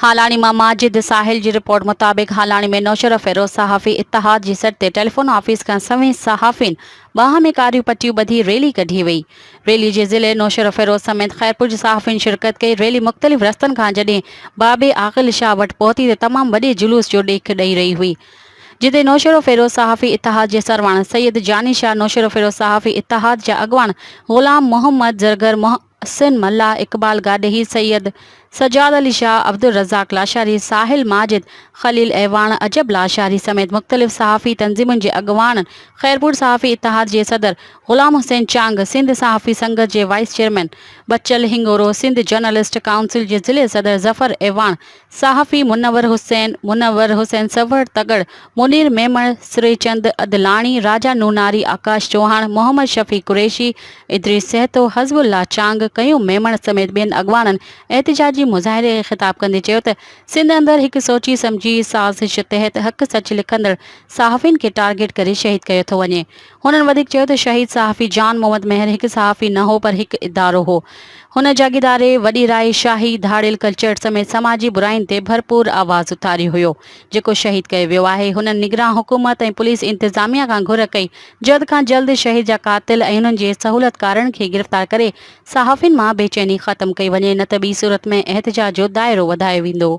هالاڻي مان ماجد ساحل جي رپورٽ مطابق هالاڻي ۾ نوشهروفيروز صحافي اتحاد جي سڏ تي ٽيليفون آفيس کان سوين صحافين ٻانهن ۾ ڪاريون پٽيون ٻڌي ريلي ڪڍي وئي. ريلي جي ضلعي نوشهروفيروز سميت خيرپور جي صحافين شرڪت ڪئي. ريلي مختلف رستن کان جڏهن باب عاقل شاهه وٽ پهتي ته تمام وڏي جلوس جو ڏيک ڏئي رهي هئي. جتي نوشهروفيروز صحافي اتحاد جي سرواڻ سيد جاني شاهه، نوشهروفيروز صحافي اتحاد جا اڳواڻ غلام محمد زرگر، حسين ملاح، اقبال گاڏهي، سيد سجاد علي شاهه، عبدالرزاق لاشاري، ساحل ماجد، خليل اعواڻ، عجب لاشاري سميت مختلف صحافي تنظيمن جي اڳواڻن، خيرپور صحافي اتحاد جي صدر غلام حسين چانگ، سنڌ صحافي سنگت جي vice chairman Bachal Hingoro, Sindh journalist council جي ضلعي صدر ظفر اعواڻ، صحافي منور حسين، منور حسين سوهڙ تڳڙ، منير ميمڻ، سريچند ادلاڻي، راجا نوناري، آڪاش چوهاڻ، محمد شفيع قريشي، ادريس سهتو، حزب الله چانگ، قيوم ميمڻ سميت ٻين اڳواڻن احتجاجي مظاهري کي خطاب ڪندي چيو ته سنڌ اندر هڪ سوچي سمجهي سازش تحت حق سچ لکندڙ صحافين کي ٽارگيٽ ڪري شهيد ڪيو ٿو وڃي. هنن وڌيڪ چيو ته شهيد صحافي جان محمد مهر هڪ صحافي نه هو پر هڪ ادارو هو. هن جاگيداري، وڏي رائي، شاهي، ڌاڙيل ڪلچر سميت سماجي براين تي ڀرپور آواز اٿاريو هيو جيڪو شهيد ڪيو ويو آهي. هنن نگران حڪومت ۽ پوليس انتظاميا کان گهر ڪئي جلد کان جلد شهيد جا قاتل ۽ انهن جي سهولتڪارن کي گرفتار ڪري صحافين مان بيچيني ختم ڪئي وڃي نه ته ٻي صورت ۾ احتجاج جو دائرو وڌايو ويندو.